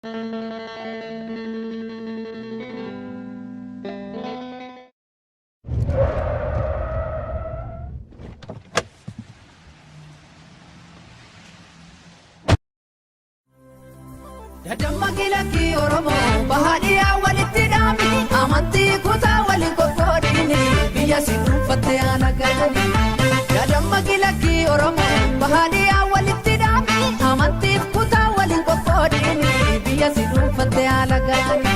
Dammaqii lakkii Oromoo bahaadhiyaa walitti dhaami, amantii kutaa waliin qoqqoodini, biyya si dhuunfatte haala galani. Dammaqii lakkii Oromoo bahaadhiyaa walitti dhaami, amantiif kutaa waliin qoqqoodini, biyya si dhuunfatte haala galani.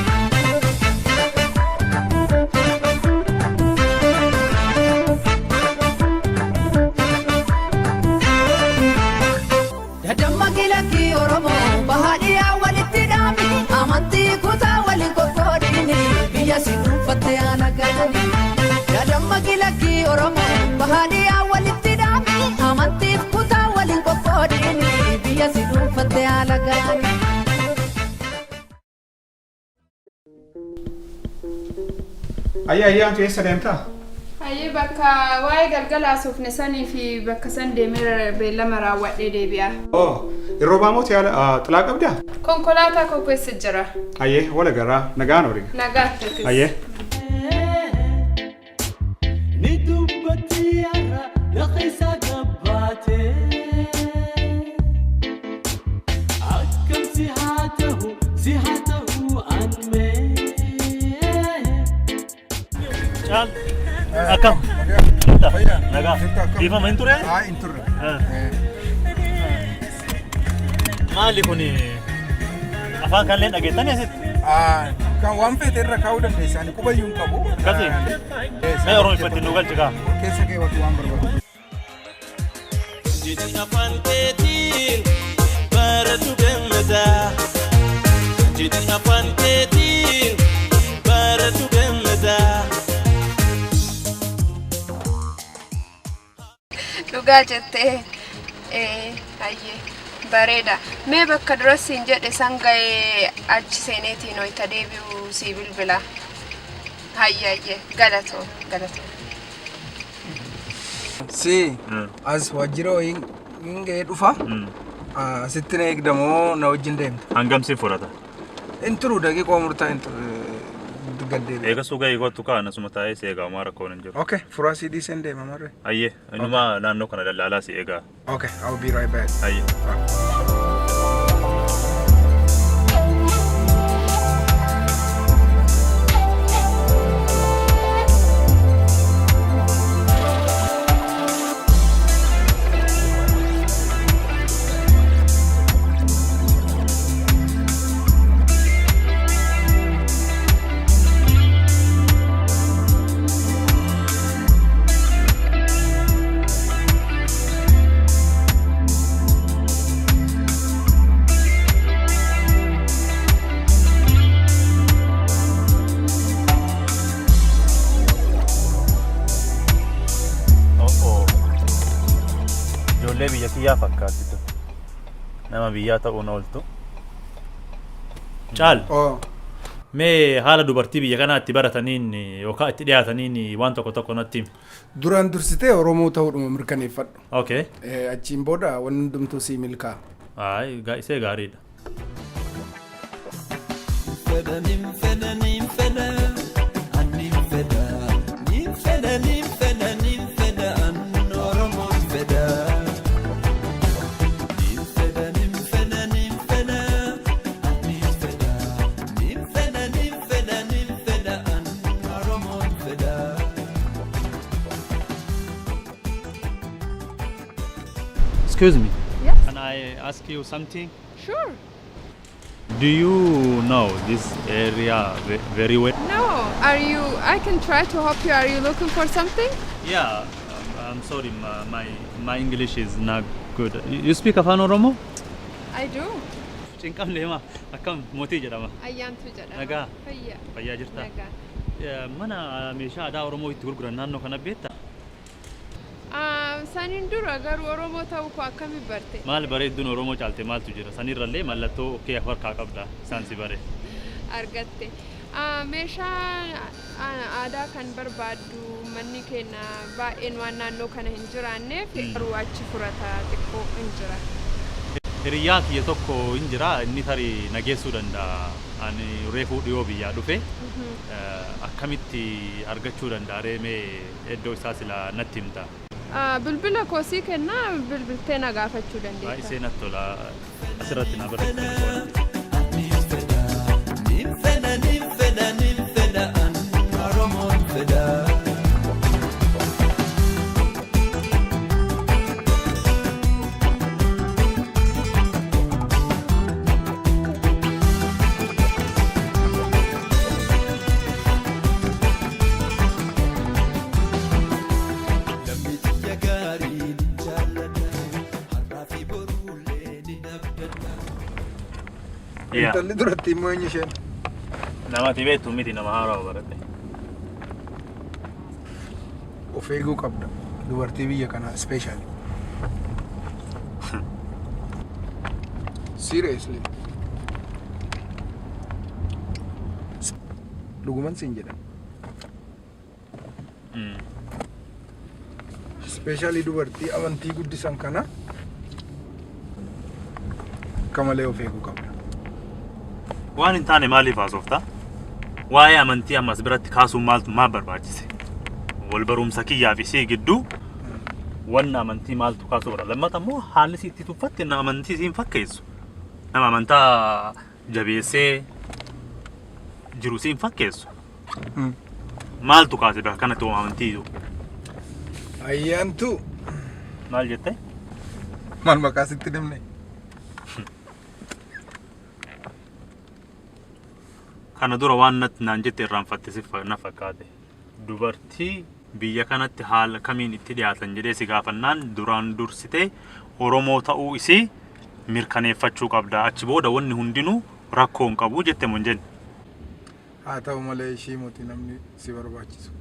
Dammaqii lakkii Oromoo bahaadhiyaa walitti dhaami, amantii kutaa waliin qoqqoodini, biyya si dhuunfatte haala galani. Dammaqii lakkii Oromoo bahaadhiyaa walitti dhaami, amantiif kutaa waliin qoqqoodini, biyya si dhuunfatte haala galani. Ayyaa, ayyaantu, eessa deemtaa? Hayyee, bakka waa'ee galgala haasofne sanii fi bakka san deemee beellama raawwadhee deebi'a. Oh, yeroo baamooti yaala xilaa qabdaa? Konkolaataa koo keessa jira. Ayyee, wala garaa nagaan horii. Nagaatti atis. Ayyee. Ni dubbatti har'a lafa gabbaate. Akkam si haa ta'u, si haa ta'u anmee. Caal, akkam? Nagaa. Dhiifama, hin ture? Haa, hin turre. Maali kuni, afaan kanneen dhageettanii asitti? Kan waan feete irra kaa'uu dandeessa. Ani qubayyuu hin qabu. Akkasii? Mee Oromiffatti nu galchi kaa. Keessa keewwatu waan barbaadu. Jedhi afaan keetiin baratu gammadaa. Jedhi afaan keetiin baratu gammadaa. Dhugaa jettee, hayyee, bareeda. Mee bakka dura siin jedhe san ga'ee achi seeneetiin hoyta deebi'u sii bilbila. Hayyee, hayyee, galatoo, galatoo. Si as waajjira wayii hin ga'ee dhufa. Asitti na eegdamoo na wajjin deemta? Hangam si fudhata? Hin turu, daqiiqoo murtaa hin turu, gad deebi'a. Eega sugaa eegottu kaa, asuma taa'ee si eegaa, homaa rakkoon hin jiru. Okay, furaa si dhiiseen deema marre. Ayyee, inuma naannoo kana dallaalaa si eegaa. Okay, I'll be right back. Ayyee. Oh, ijoollee biyya kiyyaa fakkaatti tun. Nama biyyaa ta'uun ooltu. Caal. Oh. Mee haala dubartii biyya kanaa itti barataniin yookaan itti dhiyaataniin waan tokko tokko natti himi. Duraan dursitee Oromoo ta'uudhuma mirkaneeffadhu. Okay. Achiin booda wanni hundumtuu sii milkaa'a. Ayi, isee gaariidha. Fedha nin fedha nin fedha anin fedha nin fedha nin fedha nin fedha an Oromoon fedha. Nin fedha nin fedha nin fedha anin fedha nin fedha nin fedha nin fedha an Oromoon fedha. Excuse me. Yes. Can I ask you something? Sure. Do you know this area very well? No, are you? I can try to help you. Are you looking for something? Yeah, I'm sorry, my English is not good. You speak Afaan Oromoo? I do. Cinqamne hima, akkam, Mootii jedhama. Ayyaantu jedhama. Nagaa. Fayyaa. Fayyaa jirtaa? Nagaa. Mana meeshaa aadaa Oromoo itti gurguran naannoo kana beektaa? Saniin dura garuu Oromoo ta'uu koo akkami barte? Maal, bareedduun Oromoo caalte maaltu jira? Sanirrallee mallattoo kee harkaa qabda. Isaan si bare. Argatte. Meeshaa aadaa kan barbaaddu, manni keenya baay'een waan naannoo kana hin jiraanneef, garuu achi furata xiqqoo hin jira. Hiriyyaan kiyya tokko hin jira, inni tarii na geessuu danda'a. Ani reefuu dhiyoo biyyaa dhufe. Akkamitti argachuu danda'a ree mee iddoo isaa silaa natti himta. Bilbila koo sii kennaa bilbiltee na gaafachuu dandeetta. Baay'isee natti tola. Asirratti na barreessi. Nin fedha, nin fedha, nin fedha, an Oromoon fedha. Lammi xiyya gaarii nin jaalladha, har'aa fi boruullee nin abdadha. Intalli duratti immoo eenyu isheen? Namati beektu miti, nama haaraa baradhe. Of eeguu qabda. Dubartii biyya kanaa especially. Seriously. Dhuguman siin jedha. Especially dubartii amantii guddisan kana akka malee of eeguu qabda. Waan hin taane maaliif haasofta? Waa'ee amantii ammas biratti kaasuun maaltu maal barbaachise? Wal barumsa kiyyaa fi sii gidduu wanna amantii maaltu kaasuu bara. Lammata immoo haalli si itti tuffatte na amantii siin fakkeessu. Nama amantaa jabeessee jiru siin fakkeessu. Maaltu kaase bakka kanatti waan amantii jiru? Ayyaantu. Maal jette? Maal maqaa sitti himne? Kana dura waan natti naan jette irraanfatte si na fakkaate. Dubartii biyya kanatti haala kamiin itti dhiyaatan jedhee si gaafannaan duraan dursitee Oromoo ta'uu isii mirkaneeffachuu qabda. Achi booda wanni hundinuu rakkoo hin qabu jette moo hin jenne? Haa ta'u malee ishii miti namni si barbaachisu.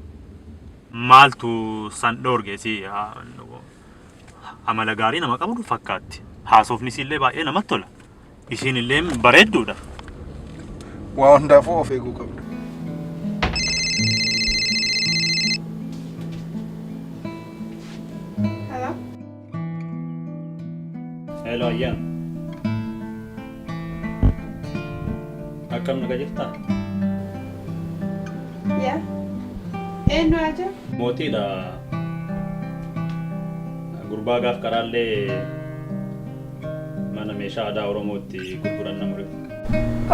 Maaltu san dhoorge si amala gaarii nama qabdu fakkaatti. Haasofni isiillee baay'ee namatti tola. Isiin illee bareedduudha. Waa hundaafuu of eeguu qabda. Hello? Hello, Ayyaan. Akkam naga jirtaa? Yaa. Eenyu aja? Mootiidha. Gurbaa gaaf karaallee mana meeshaa aadaa Oromootti gurguran nama dhufe.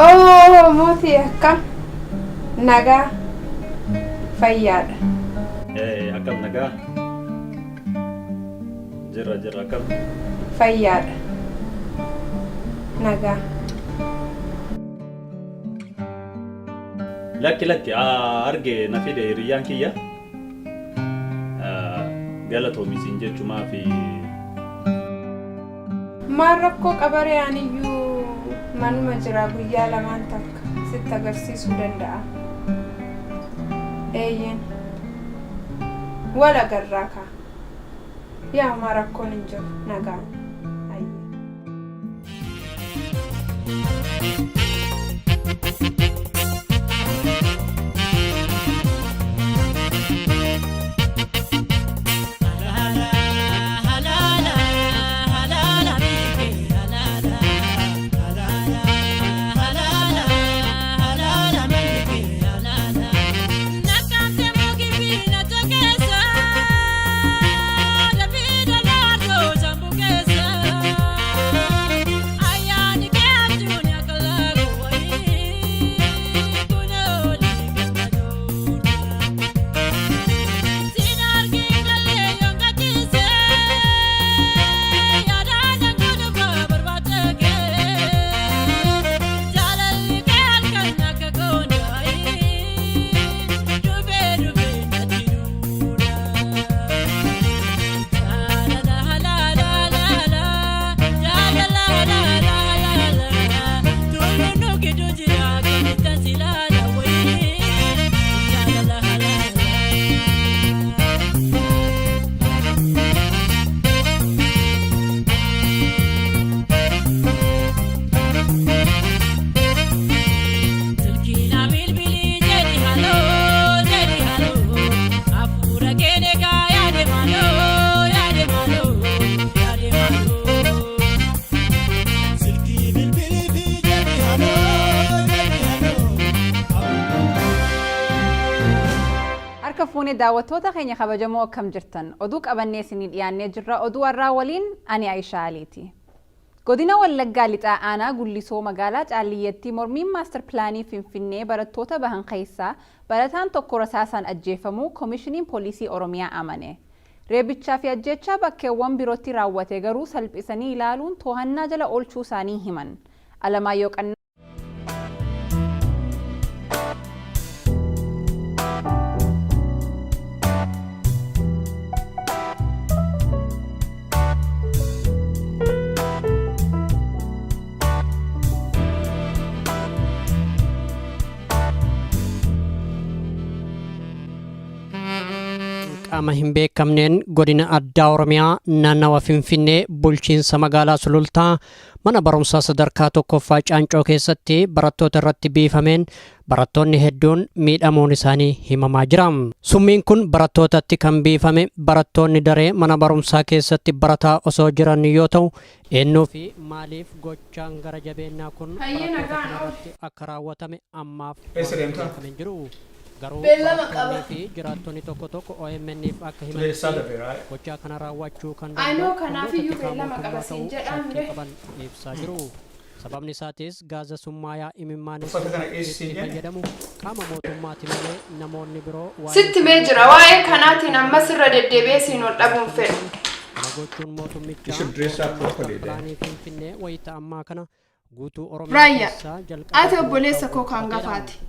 Oh, mootii, akkam? Nagaa. Fayyaadha. Akkam nagaa? Jirra, jirra, akkam? Fayyaadha. Nagaa. Lakki, lakki, arge na fide hiriyyaan kiyya. Galatoomi siin jechumaa fi Maal rakkoo qabaree, aniyyuu manuma jira, guyyaa lamaan takka sitti agarsiisuu danda'a. Eeyyeen. Wal agarraa kaa. Yaa, homaa rakkoon hin jiru, nagaan. Hayyee. Harka fuunee daawwattoota keenya kabajamoo akkam jirtan? Oduu qabannee isinii dhiyaannee jirra. Oduu har'aa waliin ani Aayishaa Aliiti. Godina Wallaggaa Lixaa Aanaa Gullisoo magaalaa Caalliyyatti mormiin maastar pilaanii Finfinnee barattoota bahan keessaa barataan tokko rasaasaan ajjeefamuu Komishiniin Poolisii Oromiyaa amane. Reebichaa fi ajjeechaa bakkeewwan birootti raawwate garuu salphisanii ilaaluun toohannaa jala oolchuusaanii himan. Alamaayyoo Qannaa. Qaama hin beekamneen godina addaa Oromiyaa naannawa Finfinnee bulchiinsa magaalaa Sulultaa mana barumsaa sadarkaa tokkoffaa Caancoo keessatti barattoota irratti biifameen barattoonni hedduun miidhamuun isaanii himamaa jira. Summiin kun barattootatti kan biifame barattoonni daree mana barumsaa keessatti barataa osoo jiran yoo ta'u, eenyuu fi maaliif gochaan gara jabeennaa kun Hayyee barattoota nagaan kana ool. irratti akka raawwatame ammaaf Eessa wanti deemta? beekame hin jiru. Garuu Beellama barattoonnii qaba. fi jiraattonni tokko tokko OMN'f akka Today is himanitti Saturday, right? gochaa kana raawwachuu kan I danda'u know humnoota kanaafiyyuu tikaa beellama qaba mootummaa siin ta'uu jedhaan shakkii mire. qaban ibsaa jiru. Sababni isaatis gaaza summaayaa Uffata kana imimmaan eessa siin itti jenne? fayyadamu qaama mootummaati malee namoonni biroo waa'ee Sitti mee jira waa'ee kanaatiin ammas irra deddeebi'ee siin ol dhabuun fedhu. Kana gochuun You mootummichaa should dress up properly then. pilaanii Finfinnee wayita ammaa kana guutuu Oromiyaa Raayyaa, keessaa jalqabaa ati jiru obboleessa ta'uu koo kan dubbateera. hangafaati.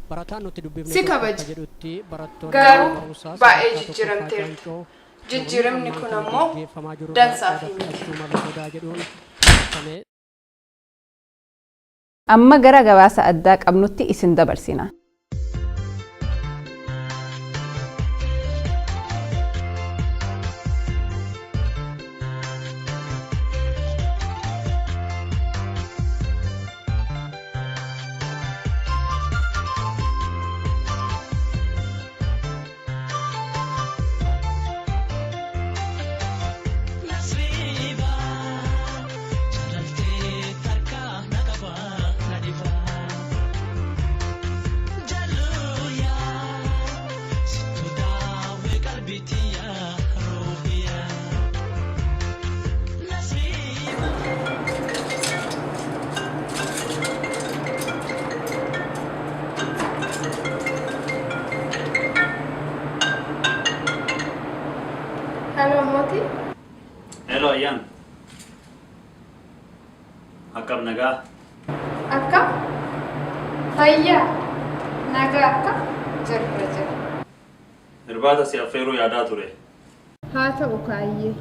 Barataan nuti dubbifne Si tokko akka kabaja. jedhutti barattoonni Garuu mana barumsaa baay'ee sadarkaa tokkoffaa jijjiiramteerta. Caancoo Jijjiiramni mormii kun ammaan kana ammoo gaggeeffamaa jiru irraa dansaa qooda fi miti. fudhachuu malu sodaa jedhuun shakkamee Amma gara gabaasa addaa qabnutti isin dabarsina. Hello mootii. Hello Ayyaan. Akkam nagaa? Akkam? Fayyaa? Nagaa akkam? Jirra jira. Irbaata si affeeruu yaadaa ture. Haa ta'u kaayyee.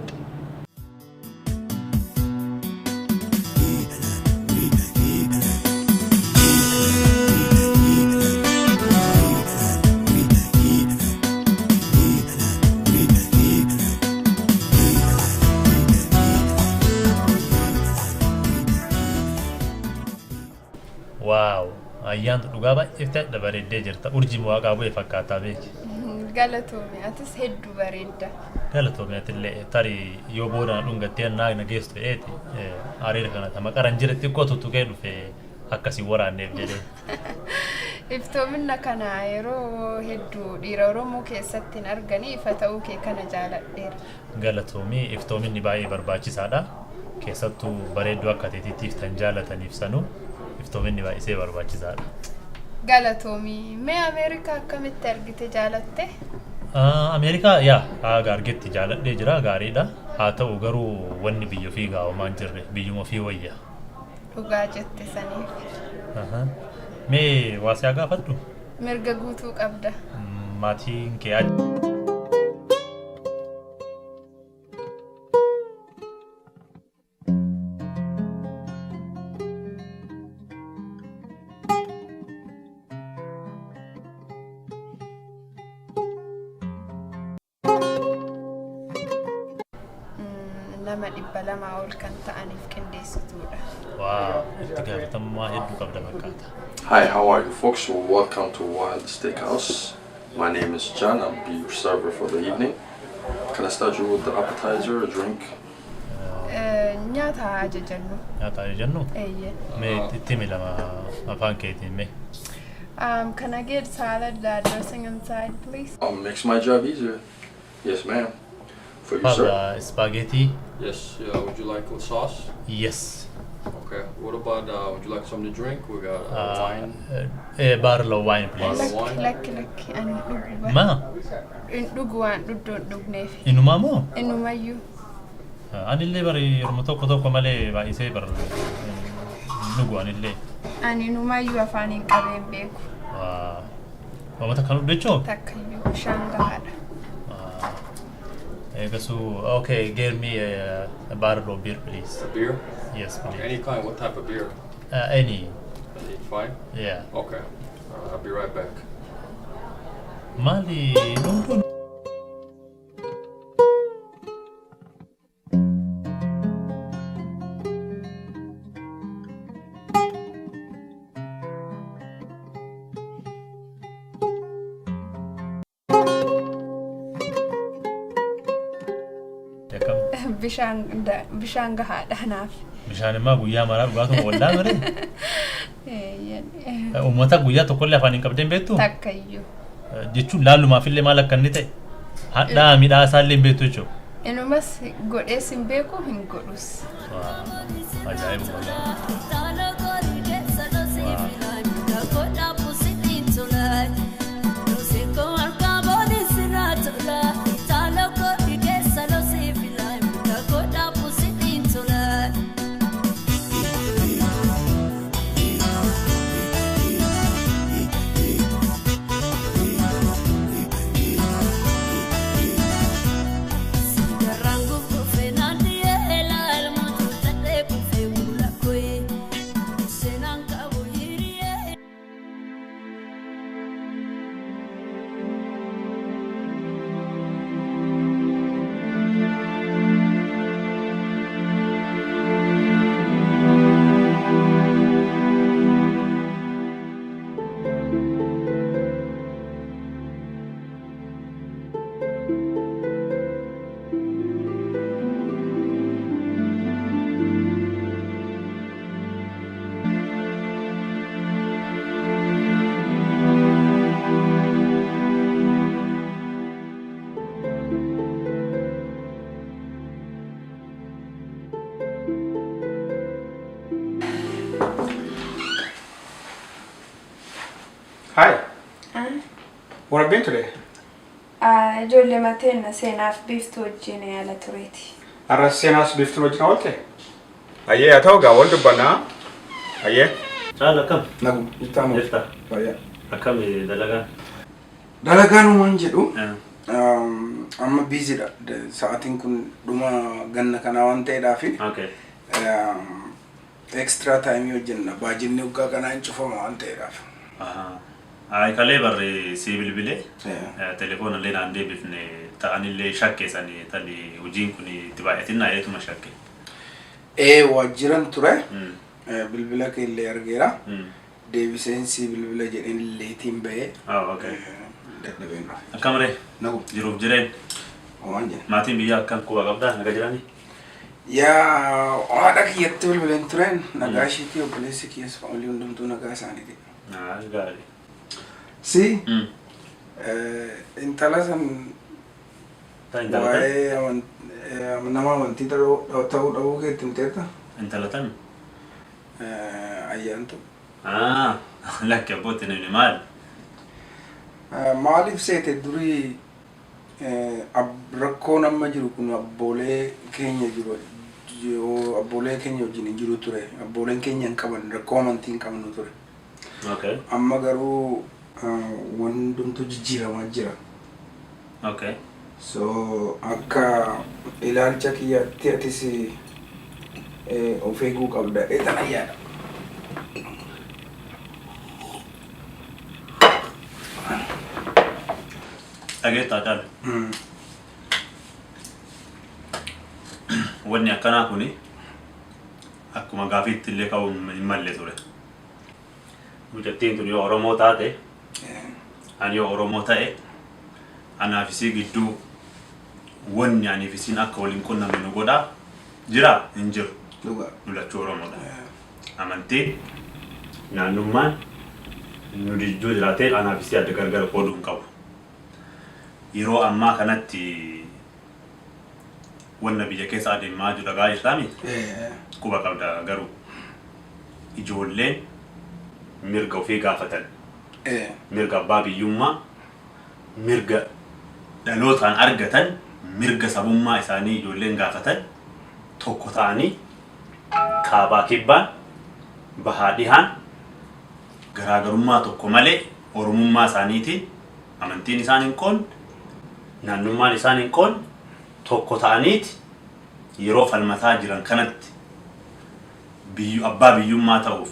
Wow! Ayyaantu dhugaa baay'ee ta'e bareeddee jirta. Urjii waaqaa bu'e fakkaataa beeki. Galatoomi atis hedduu bareedda. Galatoomi atillee tarii yoo booda na dhungattee naa na geessu ta'eeti areera kana tama qaran jira xiqqoo tuttuqee dhufe akkasii waraanneef jedhee. Iftoomina kana yeroo hedduu dhiira Oromoo keessatti hin arganii ifa ta'uu kee kana jaaladheera. Galatoomi iftoominni baay'ee barbaachisaadha. Keessattuu bareedduu akka teetiitiif tan jaalataniif sanuu iftoominni baay'isee barbaachisaadha. Galatoomi mee Ameerikaa akkamitti argite jaalatte? Ameerikaa yaa haga argetti jaaladhee jira gaariidha. Haa ta'u garuu wanni biyya ofii gaa'omaa hin jirre biyyuma ofii wayya. Dhugaa jette saniif. Mee waa si haa gaafadhu? Mirga guutuu qabda. Maatiin kee achi. Nama 200 ol kan ta'aniif qindeessituudha. Wow itti gaafatamummaa hedduu qabda fakkaata. Hi, how are you folks? Welcome to Wild Steakhouse. My name is John. I'll be your server for the evening. Can I start you with the appetizer, a drink? Nyaata haa ajajannu. Nyaata ajajannu? Eeyyee. Mee itti himi lama afaan keetiin mee. Can I get salad, dressing inside, please? Makes my job easier. Yes, ma'am. For you, Have sir. Spaghetti. Yes. Yeah. Would you like with sauce? Yes. Okay. What about? Would you like something to drink? We got wine. A bottle of wine, please. Bottle of wine. Lakki lakki, ani hin dhugu. Ma, Hin dhugu, waan dhugdoo hin dhugneef. Inumaa moo? Inumayyuu. Anillee bari yeroo tokko tokko malee baay'isee bar hin dhugu anillee. Ani inumayyuu afaan hin qabeen beeku. Uummata kan dhugde jechuun? Takkayyuu, bishaan gahaadha. Eegasuu, okay, get me a bottle of beer, please. A beer? Yes, please. Any kind. What type of beer? Any. Fine. Yeah. Okay. All right, I'll be right back. Maali dhugduun? Akkam? Bishaan gahaadha naaf. Bishaan immoo guyyaa maraa dhugaatuma wallaa maree. Uummata guyyaa tokkollee afaan hin qabdeen beektu? Takkayyuu. Jechuun laalumaafillee maal akka inni ta'e hadhaa midhaa isaallee hin beektu jechuudha. Inumas godhees hin beeku, hin godhus. Ajaa'iba! Hi. Where have you been today? Ijoollee mateen Seenaaf Biiftuu wajjin yaala tureeti. Har'a Seenaas Biiftuun wajjin oolte? Ayyee, haa ta'u gaa, wal dubbannaa. Ayyee. Caala, akkam? Nagu, jirtaamoo? Jirta. Fayyaa. Akkam dalagaan? Dalagaan waan jedhu amma busy dha. Sa'aatiin kun dhuma ganna kanaa waan ta'eedhaafi extra time hojjenna. Baajinni waggaa kanaa hin cufama waan ta'eedhaaf. Ay, kalee barre si bilbilee telefoona illee naan deebifne, ta'anillee shakkeessanii tali hojiin kun itti baay'atin eetuma shakke. Ee, waajjiran ture. Bilbila kee illee argeera. Deebiseensi bilbila jedheen illeetiin bahee. Dadhabeen dhufe. Akkam ree? Nagu. Jiruuf jireen. Waan jedhe. Maatiin biyyaa akkam, quba qabdaa, naga jiranii? Yaa, haadha kiyyatti bilbileen tureen, nagaa ishiitii, obboleessi kiyyas, faamilii hundumtuu nagaa isaaniiti. Gaarii. Si intala san Intala tan? Waa'ee nama amantii ta'uu dhabuu keetti himteerta? Intala tan? Ayyaantu. Lakki, abbootti namni maal? Maaliif seete, durii rakkoon amma jiru kun abboolee keenya jiru, abboolee keenya wajjin hin jiru ture. Abbooleen keenya hin qaban, rakkoo amantii hin qabnu ture. Amma garuu wantumtu jijjiiramaa jira. So akka ilaalcha kiyyaatti atis of eeguu qabda eetan ayyaadha. Dhageettaa, Caalu? Wanni akkanaa kuni akkuma gaafiitti illee ka'uu hin malle ture. Mucattiin tun yoo Oromoo taate, ani yoo Oromoo ta'e, anaaf isii gidduu wanni aniif isiin akka waliin qunnamne nu godhaa jira hin jiru. Dhugaa. Nu lachuu Oromoodha. Amantiin, naannummaan, nu jidduu jiraatee anaaf isii adda gargar qooduu hin qabu. Yeroo ammaa kanatti wanna biyya keessa adeemaa jiru dhagaa jirtaami? Quba qabda garuu ijoolleen mirga ofii gaafatan. Mirga abbaa biyyummaa, mirga dhalootaan argatan, mirga sabummaa isaanii ijoolleen gaafatan tokko ta'anii kaabaa kibbaan bahaa dhihaan garaagarummaa tokko malee oromummaa isaaniitiin amantiin isaan hin qoonne, naannummaan isaan hin qoonne tokko ta'aniiti yeroo falmataa jiran kanatti biyyu abbaa biyyummaa ta'uuf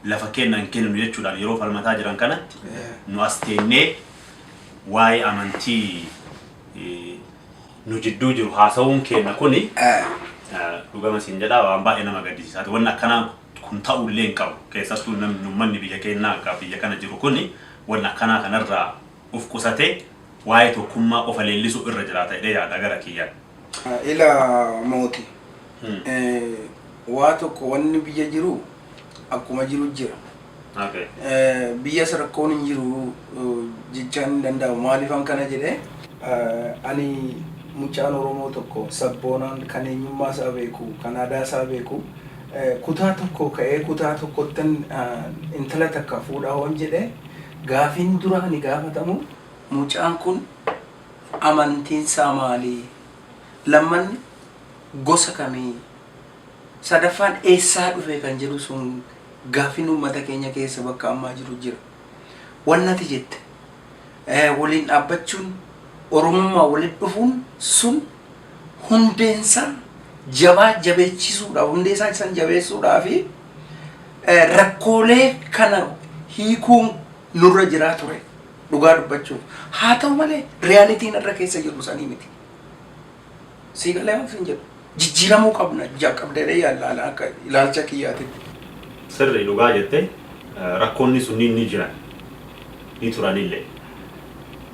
lafa kenna hin kenninu jechuudhaan yeroo falmataa jiran kanatti nu as teennee waa'ee amantii nu jidduu jiru haasa'uun keenya kuni dhugama siin jedhaa waan baay'ee nama gaddisiisaati. Wanni akkanaa kun ta'ullee hin qabu. Keessattuu namni uummanni biyya keenyaa akka biyya kana jiru kuni wanni akkanaa kanarraa uf qusatee waa'ee tokkummaa qofa leellisuu irra jiraata jedhee yaada gara kiyyaan. Ila mooti. Waa tokko wanni biyya jiru akkuma jiru jira. Biyya rakkoon hin jiru jechaan hin danda'amu. Maaliifan kana jedhee ani mucaan Oromoo tokko sabboonaan kan eenyummaa isaa beeku, kan aadaa isaa beeku kutaa tokko ka'ee kutaa tokkottan intala takka fuudha hoon jedhee gaafiin dura ani gaafatamu mucaan kun amantiin isaa maali? Lammanni gosa kamii? Sadaffaan eessaa dhufe kan jedhu sun gaafiin uummata keenya keessa bakka ammaa jiru jira. Wannati jette waliin dhaabbachuun Oromummaa waliin dhufuun sun hundeensaa jabaa jabeechisuudhaaf hundee isaa san jabeessuudhaa fi rakkoolee kana hiikuun nurra jiraa ture dhugaa dubbachuuf. Haa ta'u malee realityn irra keessa jiru sanii miti. Sii galee waan sin jedhu jijjiiramuu qabna qabdee yaalla akka ilaalcha kiyyaatitti. Sirrii dhugaa jettee rakkoonni sunniin ni jiran ni turanillee.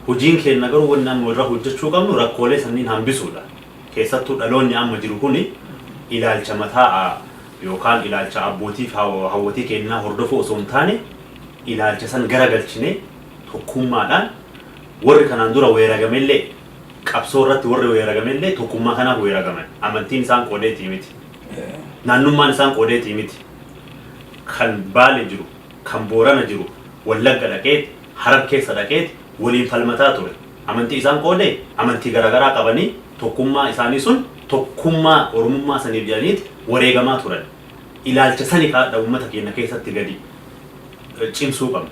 Hojiin keenya garuu wanni amma irra hojjechuu qabnu rakkoolee sanniin hambisuudha. Keessattuu dhaloonni amma jiru kuni ilaalcha mataa yookaan ilaalcha abbootii fi hawwatii keenyaa hordofuu osoo hin taane ilaalcha san garagalchinee tokkummaadhaan warri kanaan dura weeragamellee qabsoo irratti warri weeragamellee tokkummaa kanaaf weeragaman. Amantiin isaan qoodeetii miti. Naannummaan isaan qoodeetii miti. Kan Baale jiru, kan Boorana jiru, Wallagga dhaqeeti, Harar keessa dhaqeeti waliin falmataa ture. Amantii isaan qoodee amantii garaagaraa qabanii tokkummaa isaanii sun tokkummaa Oromummaa saniif jedhaniiti wareegamaa turan. Ilaalcha sani kaadha uummata keenya keessatti gadi cimsuu qabna.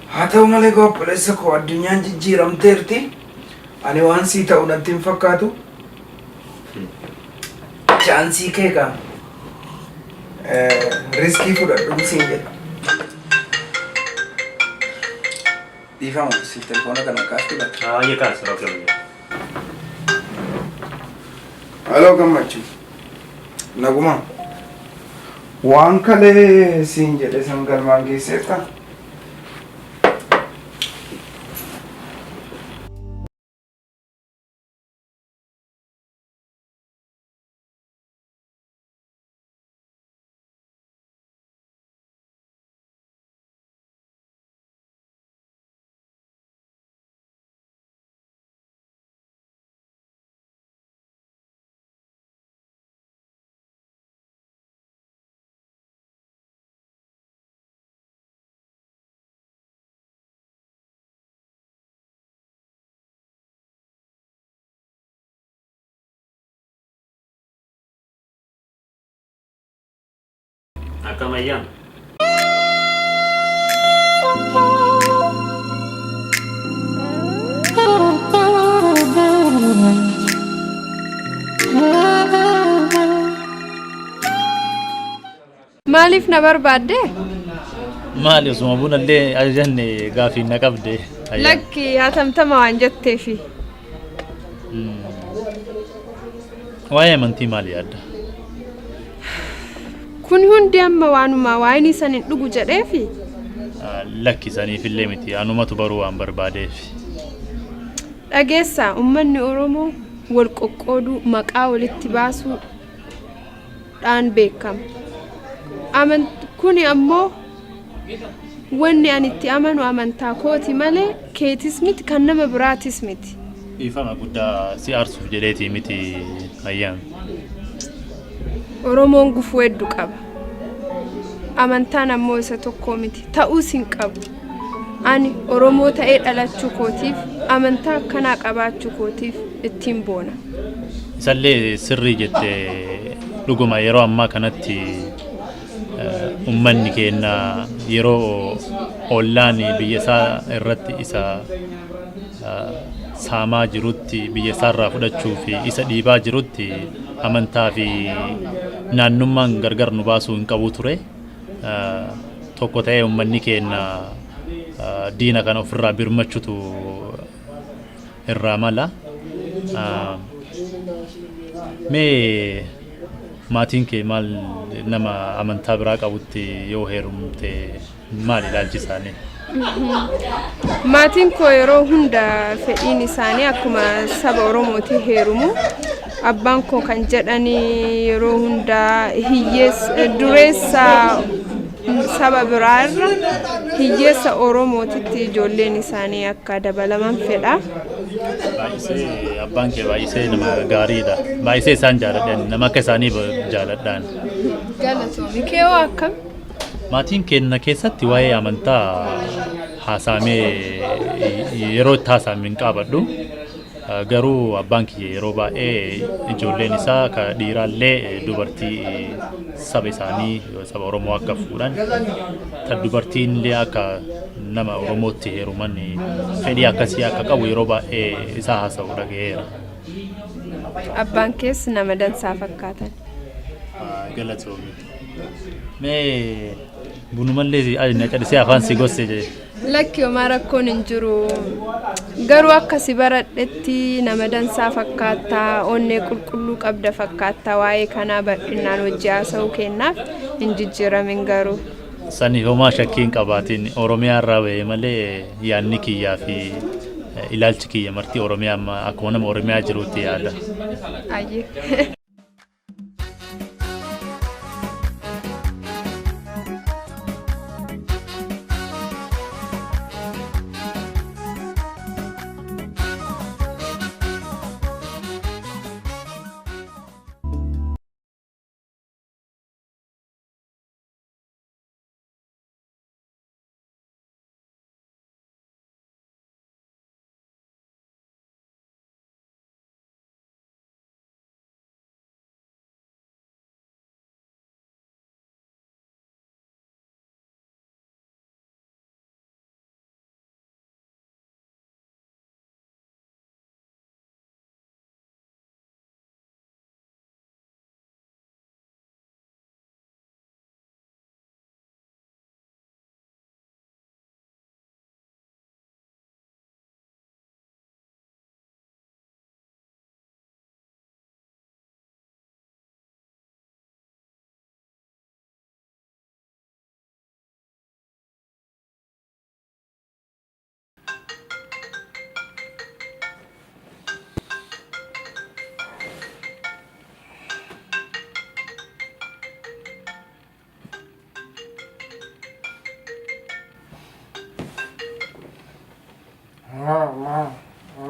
Haa ta'u malee obboleessa koo addunyaan jijjiiramteerti. Ani waan sii ta'u natti hin fakkaatu. Chance kee kaa risk fudhadhuun siin jedha. Dhiifama si telefoona kana kaasuu laata. Baay'ee kaas rakkoo. Hello Gammachuu. Naguma. Waan kalee siin jedhe san galmaan geesseerta? Akkam ayyaan? Maaliif na barbaadde? Maali osuma bunallee ajajanne gaafii na qabde. Lakki hatamtama waan jetteefi. Waa'ee amantii maali yaadda? Kun hundi amma waanuma waayinii san hin dhugu jedheefi. Lakki saniifillee miti anumatu baruu waan barbaadeef. Dhageessaa uummanni Oromoo wal qoqqooduu maqaa walitti baasuudhaan beekama. Kuni ammoo Wanni ani itti amanu amantaa kooti malee keetis miti kan nama biraatis miti. Dhiifama guddaa si aarsuuf jedheetii miti ayyaan. Oromoon gufuu hedduu qaba. Amantaan ammoo isa tokko miti. Ta'uus hin qabu. Ani Oromoo ta'ee dhalachuu kootiif amantaa akkanaa qabaachuu kootiif ittiin boona. Isallee sirrii jette dhuguma yeroo ammaa kanatti uummanni keenya yeroo ollaan biyya isaa irratti isa saamaa jirutti biyya isaarraa fudhachuu fi isa dhiibaa jirutti amantaa fi naannummaan gargar nu baasuu hin qabu ture. Tokko ta'ee uummanni keenya diina kana ofirraa birmachuutu irraa mala. Mee maatiin kee maal nama amantaa biraa qabutti yoo heerumte maal ilaalchi isaanii? Maatiin koo yeroo hunda fedhiin isaanii akkuma saba Oromooti heerumu. Abbaan koo kan jedhani yeroo hunda hiyyeessa dureessa saba biraa irra hiyyeessa Oromootitti ijoolleen isaanii akka dabalaman fedha. Baay'isee abbaan kee baay'isee nama gaariidha. Baay'isee isaan jaaladhan nama akka isaanii jaaladhaan. Galatoomi kee hoo akkam? Maatiin keenya keessatti waa'ee amantaa haasaamee yeroo itti haasa'ame hin qaabadhu. Garuu abbaan kiyya yeroo baay'ee ijoolleen isaa ka dhiiraallee dubartii saba isaanii saba Oromoo akka fuudhan ta dubartiin illee akka nama Oromootti heeruman fedhii akkasii akka qabu yeroo baay'ee isaa haasa'u dhaga'eera. Abbaan kees nama dansaa fakkaatan. Galatoomi. Mee bunumallee na callisee afaan si gosse jedhe. Lakki homaa rakkoon hin jiru. Garuu akka si baradhetti nama dansaa fakkaattaa, onnee qulqulluu qabda fakkaattaa waa'ee kanaa bal'inaan hojii haasa'uu kennaaf hin jijjiiramin garuu. Sani homaa shakkii hin qabaatin Oromiyaa irraa bahee malee yaadni kiyyaa fi ilaalchi kiyya marti Oromiyaa amma akkuma nama Oromiyaa jirutti yaada. Ayyee.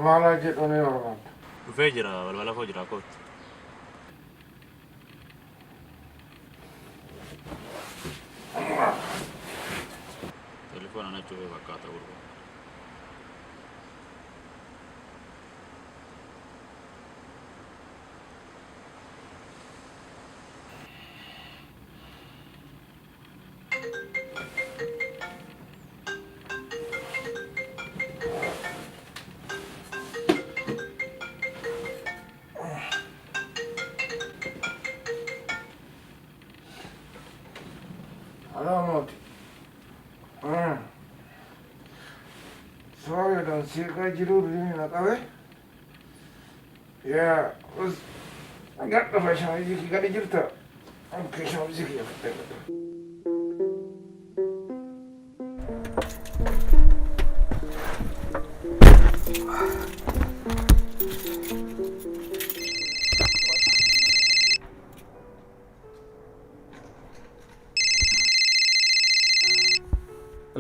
Maal jedhu ni barbaadda? Dhufee jira balbala koo jira kootti. Telefoona na cufee fakkaata gurguru. Aloo mooti. Sorry, siiqaa jiruu na qabe. Yaa, gad dhufa shamizii kee gadi jirta. Okay, shamizii kiyya fudhee gad dhufa.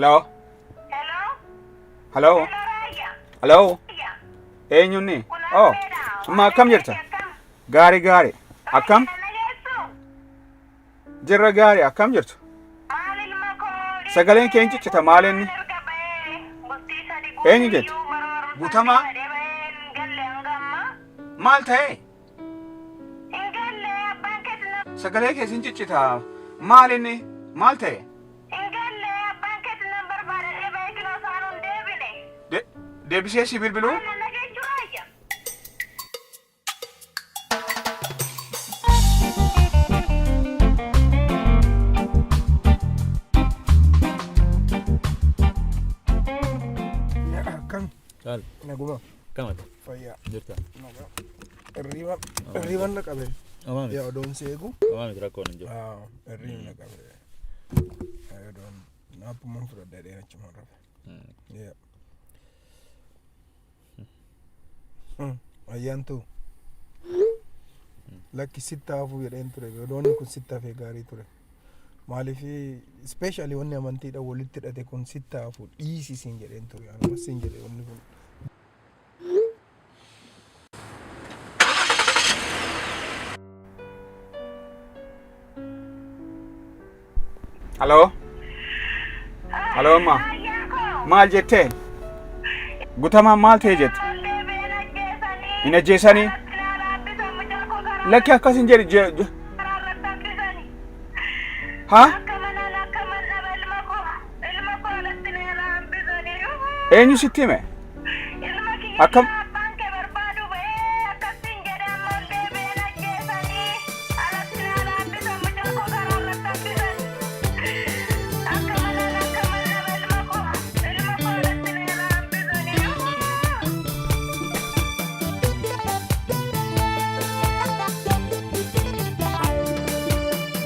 Hello? Hello? Hello? Eenyunni? Oh, amma akkam jirta? Gaarii gaarii. Akkam? Jirra gaarii, akkam jirtu? Sagaleen kee hin ciccita, maal inni? Eenyu jette? Guutamaa? Maal ta'e? Sagalee kee sin ciccita. Maal inni? Maal ta'e? Deebisee si bilbiluu? Akkam? Caal. Naguma. Akkam ati? Fayyaa. Jirta? Nagaa. Hirriba hirriba na qabe. Homaa miti. Yaa, odoon si eegu. Homaa miti, rakkoon hin jiru. Hirriba na qabe. Odoon naappumaan fudhadha jedhee achuma rafe. Yaa. Ayyaantuu. Lakki, sitti hafuu jedheen ture. Odoonni kun sitti hafee gaarii ture. Maaliif, especially wanni amantiidha walitti hidhate kun sitti hafu, dhiisi siin jedheen ture. Anuma siin jedhe wanni kun. Hello? Hello, amma? Maal jettee? Guutamaan maal ta'e jette? Hin ajjeesanii? Lakki, akkas hin jedhi. Haa? Eenyu sitti hime? Akkam?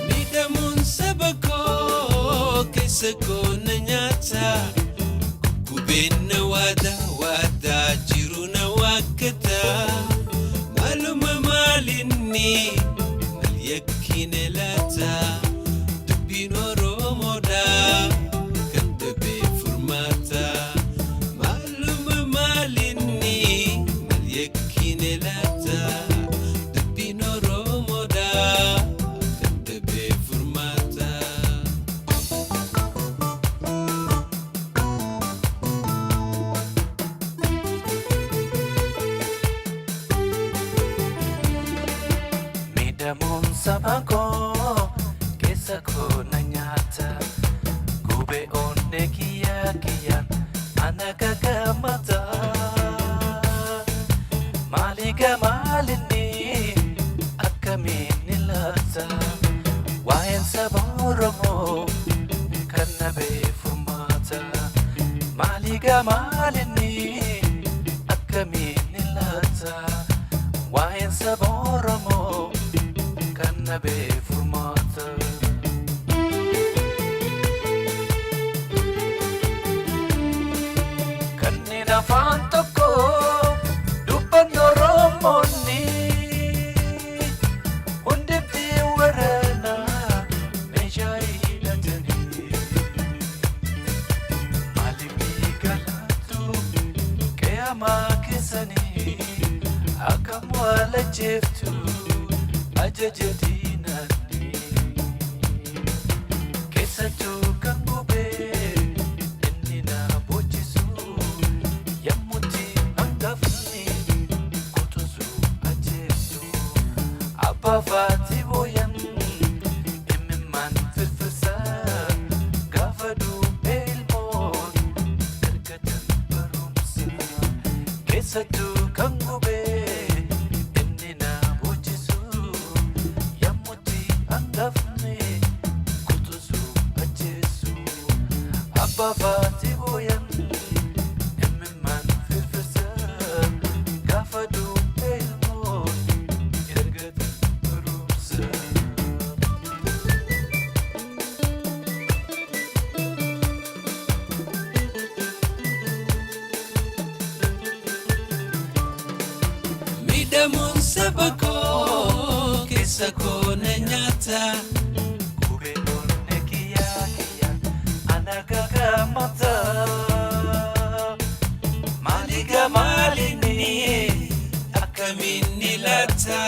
Miidhamuun saba koo keessa koo na nyaata. Gubeen na waada waadaa jiru na waakkata. Maaluma maalinni maal yakkine laata? Dubbiin Oromoodha kan dabee furmaata. Maaluma maalinni maal yakkine laata? Dubbiin Oromoodha kan dabee furmaata. Miidhamuun saba koo keessa koo na nyaata. Gubee onnee kiyya kiyyaan ana gagamata. Maaliga maalinni akkamiin ni laata? Waa'een saba Oromoo kan na beefurmaata. Maaliga maalinni akkamiin ni laata? Waa'een saba Oromoo kan na beefurmaata. Kanneen afaan tokko dubbannu Oromoonni hundi waraanaa meeshaa hidhatanii, maaliif galaatu qe'amaa keessanii akkam wal ajjeeftu ajaja diinanii? Keessattuu kan gubee inni na bochisu yammutti hangafni kutusu ajjeesu. Abbaa faati booyan imimmaan firfirsa gaafa dubbee ilmoon ergatan barumsa. Keessattuu kan gubee inni na bochisu yammutti hangafni kutusu ajjeesu. Abbaa faati booyan imimmaan firfirsa gaafa dubbee ilmoon ergatan barumsa. Miidhamuun saba koo keessa koo na nyaata. Gubeen onnee kiyya kiyya ana gagamata. lammata. Maaliga maalinni akkamiin ni laata?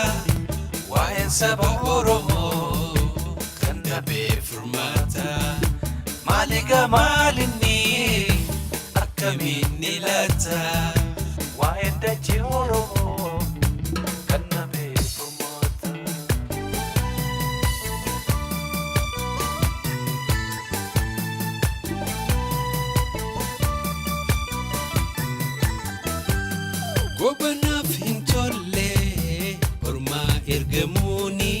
Waa'een saba Oromoo kan dhabee furmaata. Maaliga maalinni akkamiin ni laata? Waa'een dachee Oromoo kan dhabee furmaata. Gobanaaf hin tolle ormaa ergamuuni,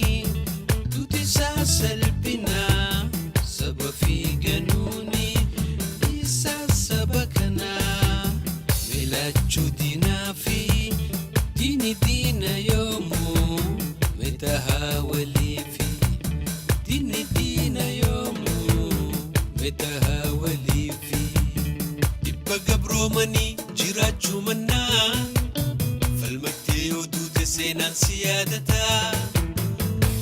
duuti isaa salphina saba fi ganuuni. Isaa saba kanaa milachuu diinaa fi diini diina yoomuu metahaa waliifi, diini diina yoomuu metahaa waliifi. Dhibba gabroomanii jiraachuu mannaa, falmattee yoo duute seenaan si yaadataa.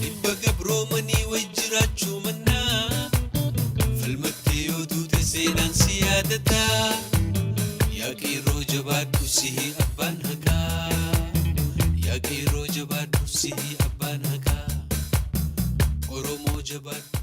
Dhibba gabroomanii way jiraachuu mannaa, falmattee yoo duute seenaan si yaadataa. Yaa qeerroo jabaadhu, sihi abbaan haqaa. Yaa qeerroo jabaadhu, sihi abbaan haqaa. Oromoo jabaadhu.